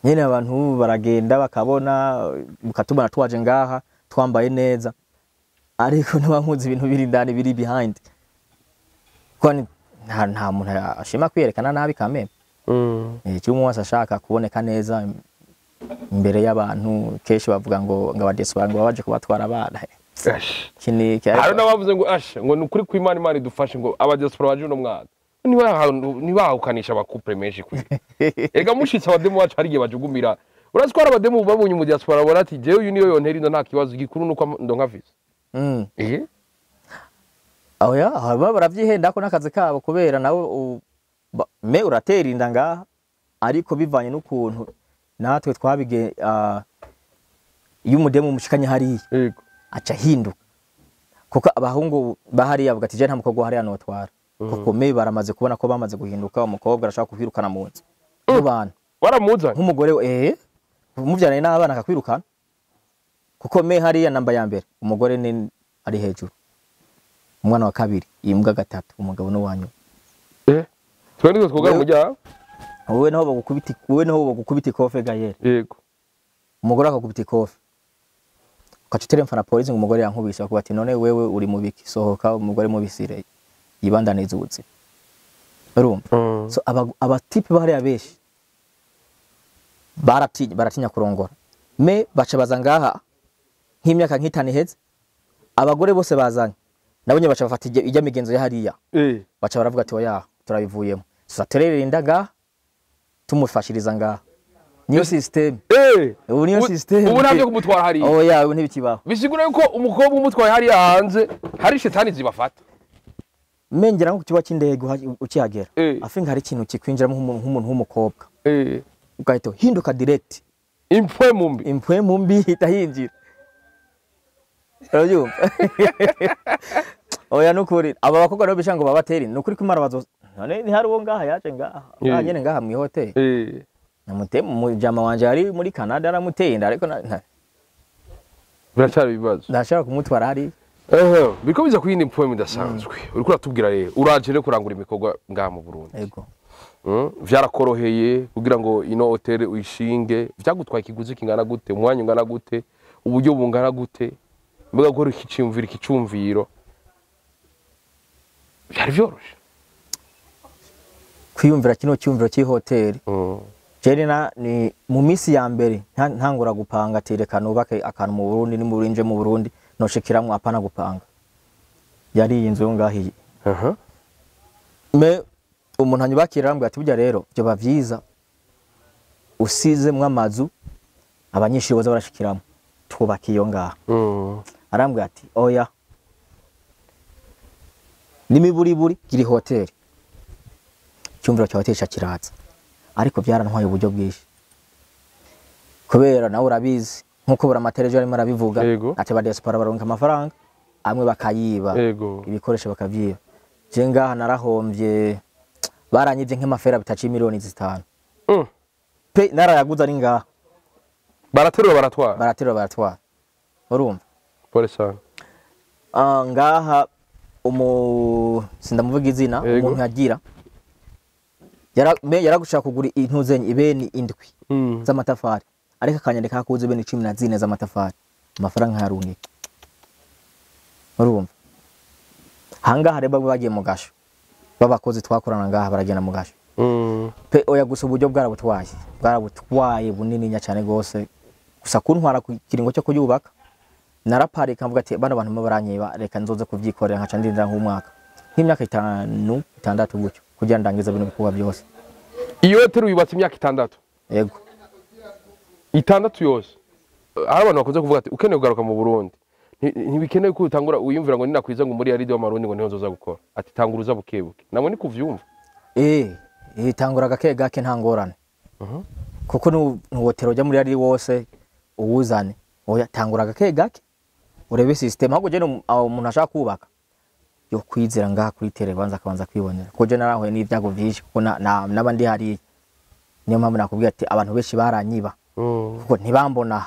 Speaker 1: nyene. Abantu baragenda bakabona, mukatubona twaje ngaha twambaye neza, ariko ntibankuzi ibintu biri indani, biri behind, kwani nta muntu ashima kwiyerekana nabi kameme. Kimwe wese ashaka kuboneka neza imbere y'abantu. Kenshi bavuga ngo abadiaspora ngo baba baje kubatwara abana.
Speaker 2: Ash.
Speaker 1: Iki ni iki?
Speaker 2: Hari n'abavuze ngo ashe, ngo ni ukuri kw'Imana, Imana idufashe, ngo abadiaspora baje uno mwaka ntibahukanisha aba couple menshi kuri ega mushitse. Abademu bacu hari igihe bajugumira. Urazi ko hari abademu babonye mu diaspora babona ati jewe uyu niyo yontera inda, nta kibazo, igikuru nuko ndonka visa.
Speaker 1: Oya, baba baravyihenda ko n'akazi kabo, kubera nawe me uratera inda ngaha, ariko bivanye n'ukuntu natwe twabige, iyo umudemu mushikanye hariya aca ahinduka, kuko abahungu bahariya bavuga ati je nta mukobwa hariya notwara, kuko me baramaze kubona ko bamaze guhinduka. Umukobwa arashaka kukwirukana mu nzu mu bantu.
Speaker 2: Waramuzanye.
Speaker 1: Nk'umugore we, mubyaranye n'abana akakwirukana, kuko me hariya namba ya mbere umugore ni ari hejuru, umwana wa kabiri, imbwa gatatu, umugabo n'uwanyuma.
Speaker 2: Twe nitwe twugara umuryango.
Speaker 1: Wowe naho bagukubita ikofe gayere. Umugore akakubita ikofe, ugaca uterefona polisi ngo umugore yankubise, bakuba ati none wewe uri mu biki? Sohoka, umugore mubisire yibandaniza ubuzima. Urumva? So abatipe bahariya benshi baratinya kurongora. Me baca baza ngaha nk'imyaka nk'itanu iheze, abagore bose bazanye nabo nyene baca bafata ijya migenzo ya hariya. Baca baravuga ati oya, turabivuyemo, tuzaterera inda ngaha, tumufashiriza ngaha, niyo system. Ubu niyo system.
Speaker 2: Ubu ntabyo kumutwara hariya.
Speaker 1: Oya, ubu ntibikibaho.
Speaker 2: Bisigura yuko umukobwa umutwaye hariya hanze hari shetani zibafata.
Speaker 1: Mengera nko ku kibuga cy'indege ukihagera, afinga hari ikintu kikwinjiramo nk'umuntu w'umukobwa, ugahita uhinduka direct.
Speaker 2: Impwemu mbi.
Speaker 1: Impwemu mbi ihita hinjira, urabyumva? Oya, nukuri aba bakobwa rero bisha ngo babatere, nukuri ko imana bazo None ntihari uwo ngaha yaje ngaha ngaha nyene ngaha mw'ihoteli. Namuteye, mujama wanje ari muri Canada aramuteye inda, ariko
Speaker 2: Biracyari ibibazo.
Speaker 1: Ndashaka kumutwara hariya.
Speaker 2: Ehe, biriko biza kuyindi poem idasanzwe. Uriko uratubwira rero, uraje rero kurangura ibikorwa ngaha mu Burundi.
Speaker 1: Yego.
Speaker 2: Vyarakoroheye kugira ngo ino hotel uyishinge? Vyagutwaye ikiguzi kingana gute, umwanya ungana gute, uburyo bungana gute? Mbega gukora ikiciyumviro, ikicumviro vyari vyoroshe?
Speaker 1: Kwiyumvira kino cyumviro cy'ihoteli, Jeri na ni mu minsi ya mbere ntangura gupanga ati reka nubake akantu mu Burundi, ni mu Burundi, mu Burundi noshikiramwo apana gupanga, yari iyi nzu yo ngaho iyi. Me umuntu anyubakira arambwira ati burya rero byoba vyiza usizemwo amazu abanyeshuri boza barashikiramo, twubaka iyo ngaha. Arambwira ati oya, n'imiburiburi gira hoteli. Icyumviro cya hoteli kiraza, ariko byarantwaye uburyo bwinshi, kubera nawe urabizi nkuko Buramatari ejo arimo arabivuga, ati ba diaspora baronka amafaranga amwe bakayiba, ibikoresho bakavyiba. Je ngaha narahombye, baranyivye nk'amafera bitaciye miliyoni 5 pe, narayaguze ari ngaha.
Speaker 2: Baraterura baratwara.
Speaker 1: Baraterura baratwara, urumva.
Speaker 2: Pole sana.
Speaker 1: Ah, ngaha umu sindamuvuga izina, umuntu yagira yaragushaka kugura intuzenye ibeni 7 z'amatafari, ariko akanyandika kuza ibeni 14 z'amatafari, amafaranga nkayarungika, urumva. Hangaha rero bagiye mu gasho, babakozi twakorana ngaha baragenda mu gasho pe. Oya, gusa uburyo bwarabutwaye bunini nya cyane gose, gusa kuntwara ku kiringo cyo kuyubaka naraparika mvuga ati bano bantu baranyiba, reka nzoze kuvyikorera, nkaca ndindira nk'umwaka, nk'imyaka 5 6 gutyo, kugira ndangize bino bikorwa byose.
Speaker 2: Iyo hoteli yubatse imyaka 6?
Speaker 1: Yego.
Speaker 2: 6 yose. Hari abantu bakunze kuvuga ati ukeneye kugaruka mu Burundi, ntibikenewe ko utangura uyumvira ngo ninakwiza ngo muri yaridi w'Amarundi ngo niho nzoza gukora, ati tangura uza bukebuke. Namwe ni kuvyumva?
Speaker 1: Tangura gake gake, nta ngorane, kuko ntuwotero ujya muri yari wose uwuzane. Oya, tangura gake gake urebe system. Ahubwo je umuntu ashaka kubaka yo kwizera ngaha kuri tele, banza akabanza kwibonera, kuko je narahuye n'ibyago byinshi, kuko n'abandi hariya. Niyo mpamvu nakubwiye ati abantu benshi baranyiba, kuko ntibambona,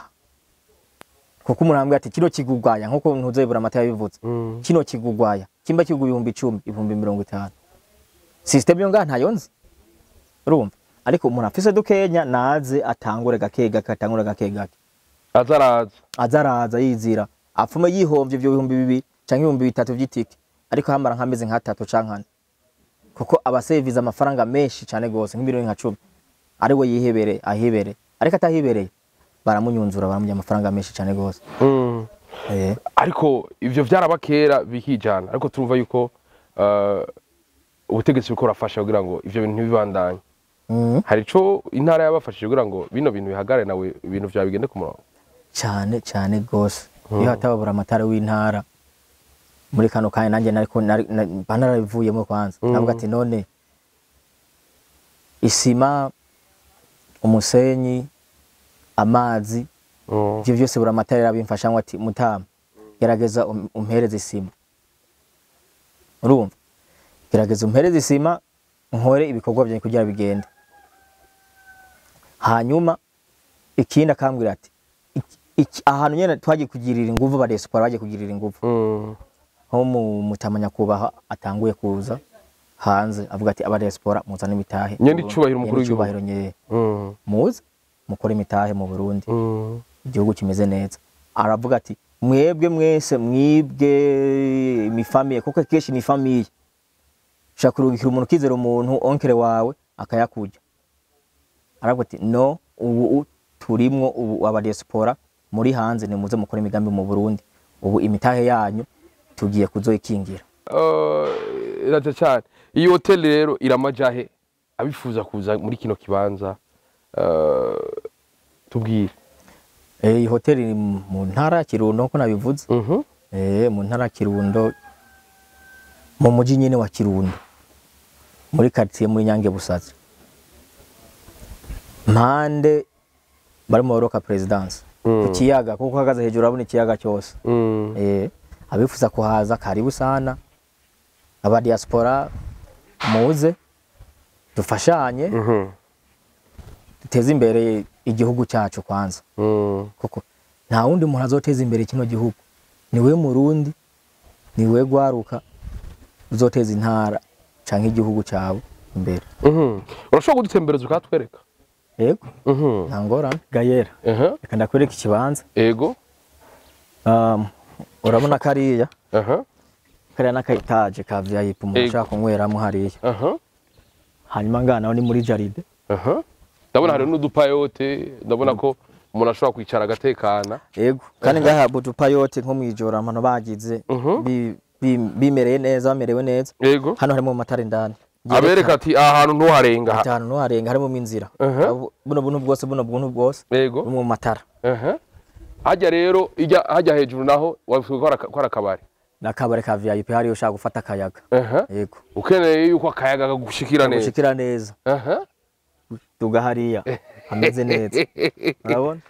Speaker 1: kuko umuntu arambwira ati kino kigugwaya, nkuko ntuzebura amata yabivuze, kino kigugwaya kimba kigugwa 10,000, 50,000. System yo ngaha ntayo nzi, urumva. Ariko umuntu afise dukenya naze atangure gake gake, atangure gake gake.
Speaker 2: Azaraza.
Speaker 1: Azaraza yizira, apfume yihomvye ivyo 2000 canke 3000 vy'itike, ariko hamara nk'amezi nk'atatu canke ane, kuko abaseviza amafaranga menshi cane gose, nk'imiliyoni nka 10, ari we yihebere ahibere, ariko atahibereye baramunyunzura, baramurya amafaranga menshi cane gose.
Speaker 2: Ariko ivyo vyaraba kera bikijana, ariko turumva yuko ubutegetsi buriko burafasha kugira ngo ivyo bintu ntibibandanye. Hari ico intara yabafashije kugira ngo bino bintu bihagare, nawe ibintu vyawe bigende ku murongo?
Speaker 1: Cane cane gose. Iyo hatababura amatara w'intara muri kano kanya, nanjye nariko banarabivuyemo kwanza. Navuga ati none isima, umusenyi, amazi, ivyo vyose Buramatari yarabimfasha, ngo ati mutama gerageza umpereze isima, urumva, gerageza umpereze isima nkore ibikorwa byanjye kugira bigende. Hanyuma ikindi akambwira ati ahantu nyene twagiye kugirira inguvu, ba diaspora bagiye kugirira inguvu, nko mu mutama nyakubahwa atanguye kuza hanze avuga ati aba diaspora muzane imitahe.
Speaker 2: Nyene icubahiro umukuru w'igihugu.
Speaker 1: Icubahiro nye muze mukore imitahe mu Burundi, igihugu kimeze neza. Aravuga ati mwebwe mwese mwibwe imifamiye, kuko kenshi ni famille, ushaka kurungikira umuntu ukizera umuntu onkere wawe akayakurya. Aravuga ati no, ubu turimwo ubu aba diaspora muri hanze nimuze mukore imigambi mu Burundi, ubu imitahe yanyu tugiye kuzoyikingira.
Speaker 2: Iraje cyane. Iyi hoteli rero iramajahe abifuza kuza muri kino kibanza, tubwire.
Speaker 1: Iyi hoteli iri mu ntara ya Kirundo nkuko nabivuze. Mu ntara ya Kirundo, mu muji nyene wa Kirundo, muri quartier muri Nyange Busaza, mpande bari mu Roka Presidence, ku kiyaga, kuko uhagaze hejuru urabona ikiyaga cyose. Abifuza kuhaza karibu sana, aba diaspora Muze dufashanye, duteze imbere igihugu cyacu kwanza, kuko nta wundi muntu azoteza imbere kino gihugu, niwe Murundi, niwe gwaruka uzoteza intara canke igihugu cyawe imbere.
Speaker 2: Urashobora kudutembereza ukatwereka?
Speaker 1: Yego, nta ngorane Gayera. Reka ndakwereka ikibanza.
Speaker 2: Yego.
Speaker 1: Urabona kariya, kariya n'aka etaje ka VIP umuntu ashaka kunyweramo hariya. Hanyuma ngana naho ni muri jaride.
Speaker 2: Ndabona hari n'udupayote, ndabona ko umuntu ashobora kwicara agatekana.
Speaker 1: Yego, kandi ngaha budupayote nko mwijoro amano bagize bimereye neza, bamerewe neza.
Speaker 2: Yego.
Speaker 1: Hano harimo amatara indani.
Speaker 2: Abereka ati aha hantu ntuharenga.
Speaker 1: Ati ahantu ntuharenga, harimo inzira. Buno buntu bwose, buno buntu bwose.
Speaker 2: Yego.
Speaker 1: Burimo amatara.
Speaker 2: Hajya rero ijya hajya hejuru naho wavuga ko ari akabari.
Speaker 1: Nakabare ka VIP hari ushaka gufata akayaga. Yego.
Speaker 2: Ukeneye yuko akayaga kagushikira neza.
Speaker 1: Gushikira neza. Tuga hariya hameze neza. Urabona?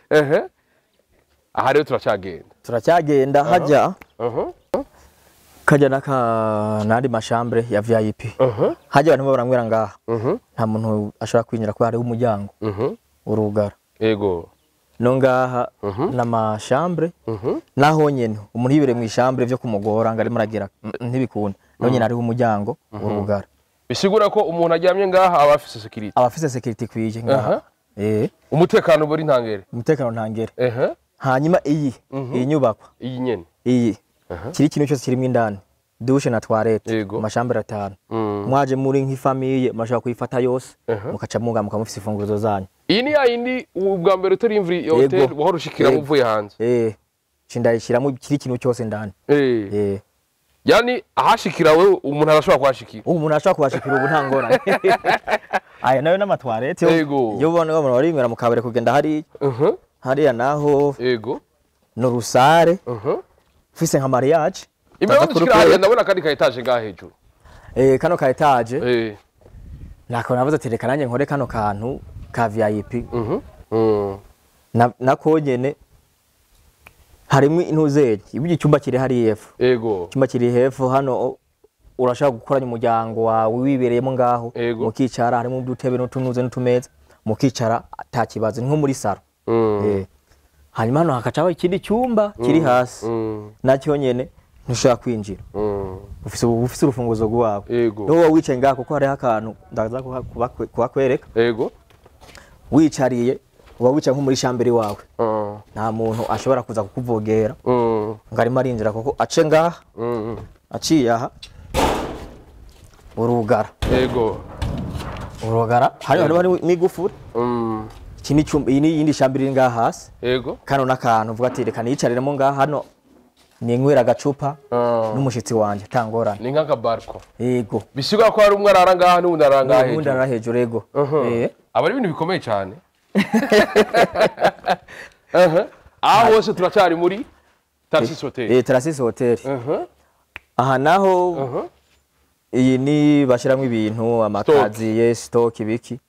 Speaker 2: Aha rero turacyagenda.
Speaker 1: Turacyagenda hajya. Kajya naka nandi mashambre ya VIP. Hajya abantu baranywera ngaha. Nta muntu ashobora kwinjira ko hari umuryango. Urugara.
Speaker 2: Yego.
Speaker 1: No ngaha n'amashambre naho nyene umuntu yibere mu ishambre byo kumugora ngo arimo aragira ntibikunda, naho nyene hariho umuryango urugara.
Speaker 2: Bisigura ko umuntu aryamye ngaha aba afise security.
Speaker 1: Aba afise security kwije ngaha.
Speaker 2: Umutekano buri ntangere.
Speaker 1: Umutekano ntangere. Hanyuma iyi nyubakwa
Speaker 2: iyi nyene
Speaker 1: iyi kiri kintu cyose kirimo indani, douche na toilette, amashambre 5. Mwaje muri nk'ifamiye mashaka kuyifata yose, mukaca munga mukamufisa ifunguro zanyu.
Speaker 2: Iyi ni yindi ubwa mbere utari imvuri hotel buhoro ushikira muvuye hanze.
Speaker 1: Cindayishiramo kiri kintu cyose ndani.
Speaker 2: Yani ahashikira wewe umuntu arashobora kuhashikira.
Speaker 1: Umuntu arashobora kuhashikira ubu nta ngorane. Aya nayo n'ama toilette yo ubona abantu barinywera mu kabare kugenda hariya. Hariya naho.
Speaker 2: Yego.
Speaker 1: No rusare. Ufise nka mariage.
Speaker 2: Imbere yo hariya ndabona kandi ka etage ngaha hejuru.
Speaker 1: Kano ka etage. Nako navuze ati reka nanjye nkore kano kantu ka VIP. Nako nyene harimo intuzeri, ibyo icyumba kiri hari hepfo.
Speaker 2: Yego.
Speaker 1: Icyumba kiri hepfo hano urashaka gukoranya umuryango wawe wibereyemo ngaho, mukicara harimo udutebe n'utunuze n'utumeza, mukicara ata kibazo nko muri salo. Hanyuma hano hakacaho ikindi cyumba kiri hasi. Nacyo nyene ntushaka kwinjira. Ufise urufunguzo rwawe. Niwo wicaye ngaho kuko hariho akantu ndaza kubakwereka.
Speaker 2: Yego.
Speaker 1: Wicariye uba wicaye nko muri shambere wawe. Nta muntu ashobora kuza kukuvogera. Ngo arimo arinjira kuko ace ngaha. Aciye aha. Urugara.
Speaker 2: Yego.
Speaker 1: Urugara. Hari n'igufuri. Iki ni cyumba, iyi ni yindi shambere iri ngaha hasi.
Speaker 2: Yego.
Speaker 1: Kano nakantu uvuga ati reka niyicariremo ngaha hano ninywera agacupa n'umushitsi wanje tangorana.
Speaker 2: Ni nk'aka barko.
Speaker 1: Yego.
Speaker 2: Bisigura ko hari umwe arara ngaha n'undi arara ngaha hejuru.
Speaker 1: N'undi arara hejuru yego.
Speaker 2: Aba ari ibintu bikomeye cyane. Aho hose turacyari muri Tarsis Hotel.
Speaker 1: Tarsis Hotel. Aha naho iyi ni bashiramwe ibintu amakaziye stock ibiki.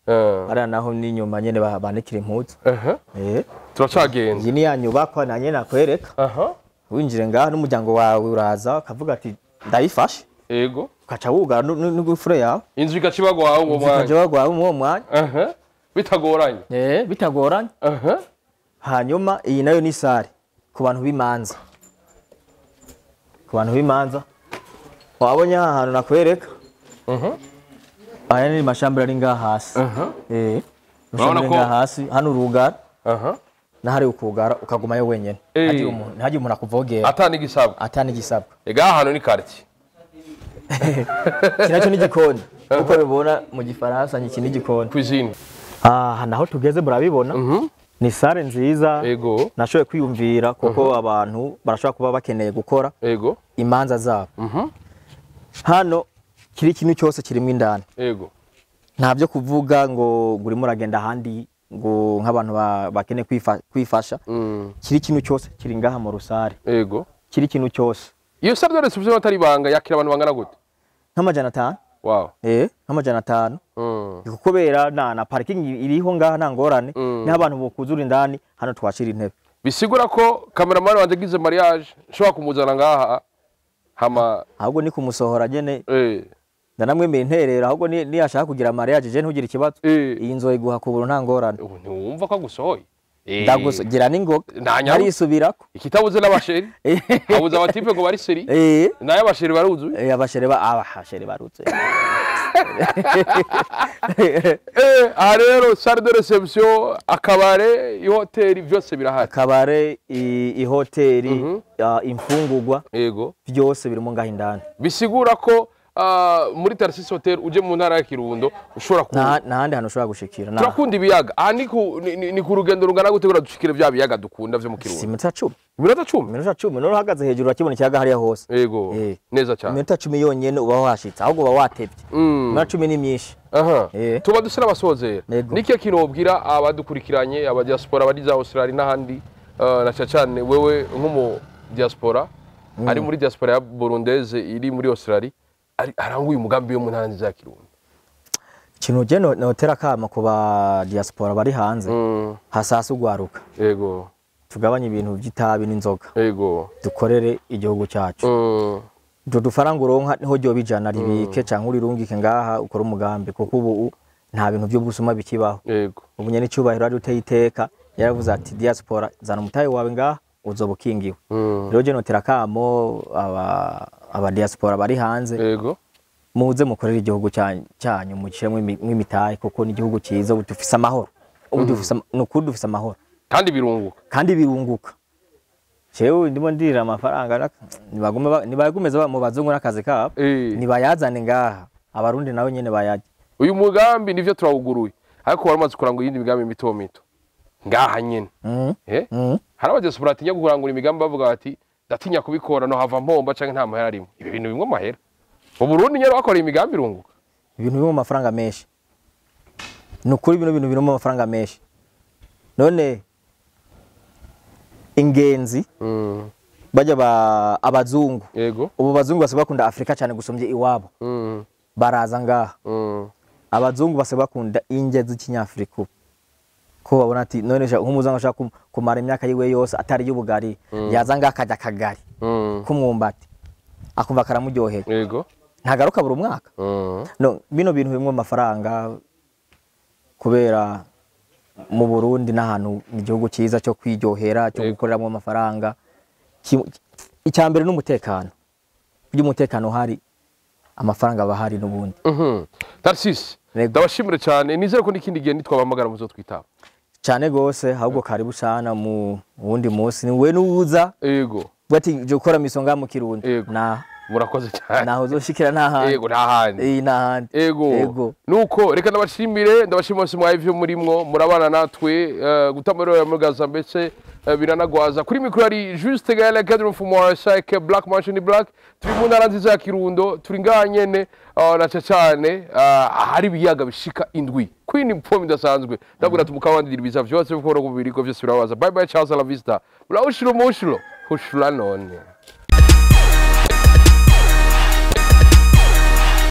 Speaker 1: Hariya naho ni nyuma nyene banikira impuzu.
Speaker 2: Turacagenda.
Speaker 1: Iyi ni ya nyubakwa nanye nakwereka. Winjire ngaha n'umuryango wawe uraza ukavuga ati ndayifashe.
Speaker 2: Yego.
Speaker 1: Ukaca wugara n'igufure yawe.
Speaker 2: Inzu ikacibagwaho uwo mwanya.
Speaker 1: Inzu ikacibagwaho uwo mwanya.
Speaker 2: Bitagoranye.
Speaker 1: Bitagoranye. Hanyuma iyi nayo ni sare ku bantu b'imanza. Ku bantu b'imanza. Wabonye aha hantu nakwereka. Aya ni mashambure ari ngaha hasi.
Speaker 2: Urabona ko
Speaker 1: ngaha hasi hano urugara. Nahari ukugara ukagumayo wenyene. Hagiye umuntu, hagiye umuntu akuvogera.
Speaker 2: Atani gisabwa.
Speaker 1: Atani gisabwa.
Speaker 2: Ega hano ni quartier.
Speaker 1: Kinacho ni gikoni. Uko bibona mu gifaransa ni iki gikoni.
Speaker 2: Cuisine.
Speaker 1: Ah, naho tugeze murabibona. Ni sare nziza.
Speaker 2: Yego.
Speaker 1: Nashoboye kwiyumvira kuko abantu barashobora kuba bakeneye gukora.
Speaker 2: Yego.
Speaker 1: Imanza zabo. Hano kiri kintu cyose kirimo indani.
Speaker 2: Yego.
Speaker 1: Nta byo kuvuga ngo gurimo uragenda ahandi ngo nk'abantu bakeneye kwifasha. Kiri kintu cyose kiri ngaha mu rusare.
Speaker 2: Yego.
Speaker 1: Kiri kintu cyose.
Speaker 2: Iyo salle de réception atari banga yakira abantu bangana gute?
Speaker 1: Nka 500.
Speaker 2: Wow.
Speaker 1: Nka 500. Kubera na parking iriho ngaha nta ngorane, niho abantu bokuzura indani hano twashira intebe.
Speaker 2: Bisigura ko cameraman wanje gize mariage nshobora kumuzana ngaha hama
Speaker 1: ahubwo ni kumusohora nyene. Ndanamwemera interera ahubwo niyashaka kugira mariage je ntugire ikibazo. Iyi nzo iguha kuburu nta ngorane.
Speaker 2: Ntiwumva ko agusohoye?
Speaker 1: Ndagusogira n'ingoga. Ntarisubirako.
Speaker 2: Ikitabuze n'abasheri. Abuze abatipe ngo bari seri. Nayo abasheri baruzuye.
Speaker 1: Abasheri abasheri baruzuye.
Speaker 2: Aha rero salle de reception, akabare, ihoteli byose birahari.
Speaker 1: Akabare, ihoteli, imfungurwa.
Speaker 2: Yego.
Speaker 1: Byose birimo ngaho indani.
Speaker 2: Bisigura ko muri Tarsis Hotel uje mu ntara ya Kirundo ushobora ku
Speaker 1: nahandi hantu ushobora gushikira.
Speaker 2: Turakunda ibiyaga. Aha ni ku rugendo rungana gute kugira dushikire bya biyaga dukunda vyo mu Kirundo?
Speaker 1: Si iminota 10.
Speaker 2: Iminota 10?
Speaker 1: Iminota 10 none uhagaze hejuru urakibona ikiyaga hariya hose.
Speaker 2: Yego. Neza cyane.
Speaker 1: Iminota 10 yonyene uba washitse ahubwo uba watevye. Iminota 10 ni myinshi.
Speaker 2: Aha. Tuba dusira abasozera. Niki kinobwira abadukurikiranye aba diaspora bari za Australia n'ahandi na cyane wewe nk'umu diaspora ari muri diaspora ya Burundese iri muri Australia aranguye umugambi yo mu ntara nziza ya Kirundo.
Speaker 1: Ikintu je notera kama ku ba diaspora bari hanze hasasa ugwaruka.
Speaker 2: Yego.
Speaker 1: Tugabanye ibintu by'itabi n'inzoga.
Speaker 2: Yego.
Speaker 1: Dukorere igihugu cyacu. Ibyo dufaranga uronka niho ryo bijana ribike canke urirungike ngaha ukora umugambi kuko ubu nta bintu byo gusuma bikibaho.
Speaker 2: Yego.
Speaker 1: Ubu nyene cyubahiro ari uteye iteka yaravuze ati diaspora zana umutahe wawe ngaha uzoba ukingiwe. Rero je notera kamo aba diaspora bari hanze.
Speaker 2: Yego.
Speaker 1: Muze mukorere igihugu cyanyu muciremo imitahe kuko ni igihugu cyiza ubu dufise amahoro. Ubu dufise nukuri dufise amahoro.
Speaker 2: Kandi birunguka.
Speaker 1: Kandi birunguka. Jewe ndimo ndirira amafaranga nibagumeza mu bazungu n'akazi kabo nibayazane ngaha abarundi nawe nyene bayaje.
Speaker 2: Uyu mugambi nivyo turawuguruye ariko waramaze kurangura iyindi migambi mito mito ngaha nyene. Hari aba diaspora atinya kurangura imigambi bavuga bati ndatinya kubikora no hava mpomba canke nta mahera arimo. Ibi bintu bimwe amahera mu Burundi nyene bakora imigambi irunguka.
Speaker 1: Ibintu bimwe amafaranga menshi. Nukuri bino bintu birimo amafaranga menshi. None ingenzi bajya abazungu.
Speaker 2: Yego.
Speaker 1: Ubu bazungu basigaye bakunda Afrika cyane gusumbye iwabo. Baraza ngaha. Abazungu basigaye bakunda inge z'ikinyafrika. Ko babona ati none nk'umuzungu ashaka kumara imyaka yiwe yose atari y'ubugari yaza ngaha akajya akagari k'umwumbati akumva karamuryoheye.
Speaker 2: Yego.
Speaker 1: Ntagaruka buri mwaka. No bino bintu bimwe amafaranga kubera mu Burundi n'ahantu igihugu cyiza cyo kwiryohera cyo gukoreramo amafaranga. Icyambere n'umutekano. By'umutekano hari amafaranga bahari n'ubundi.
Speaker 2: Tarsis, ndabashimire cyane nizere ko n'ikindi gihe nitwabahamagara muzotwitaba.
Speaker 1: Cyane gose ahubwo karibu sana mu wundi munsi ni we nuza.
Speaker 2: Yego.
Speaker 1: Bati je gukora misonga mu Kirundo. Na
Speaker 2: murakoze cyane.
Speaker 1: Naho uzoshikira nta handi.
Speaker 2: Yego nta handi.
Speaker 1: Nta handi.
Speaker 2: Yego. Nuko reka ndabashimire ndabashimira bose mwavyo murimwo murabana natwe gutamara ya mugaza mbese biranagwaza kuri mikro ari Juste Gaël Cadre Mfumo Sike Black Machine Black turi mu ntara nziza ya Kirundo turi ngaha nyene na cyane ahari ibiyaga bishika indwi Queen Mpomi ndasanzwe ndabura tumukawandira ibiza byose bikora ku biriko byose birabaza. Bye bye, ciao, la vista. Muraushiro mushiro hushura none.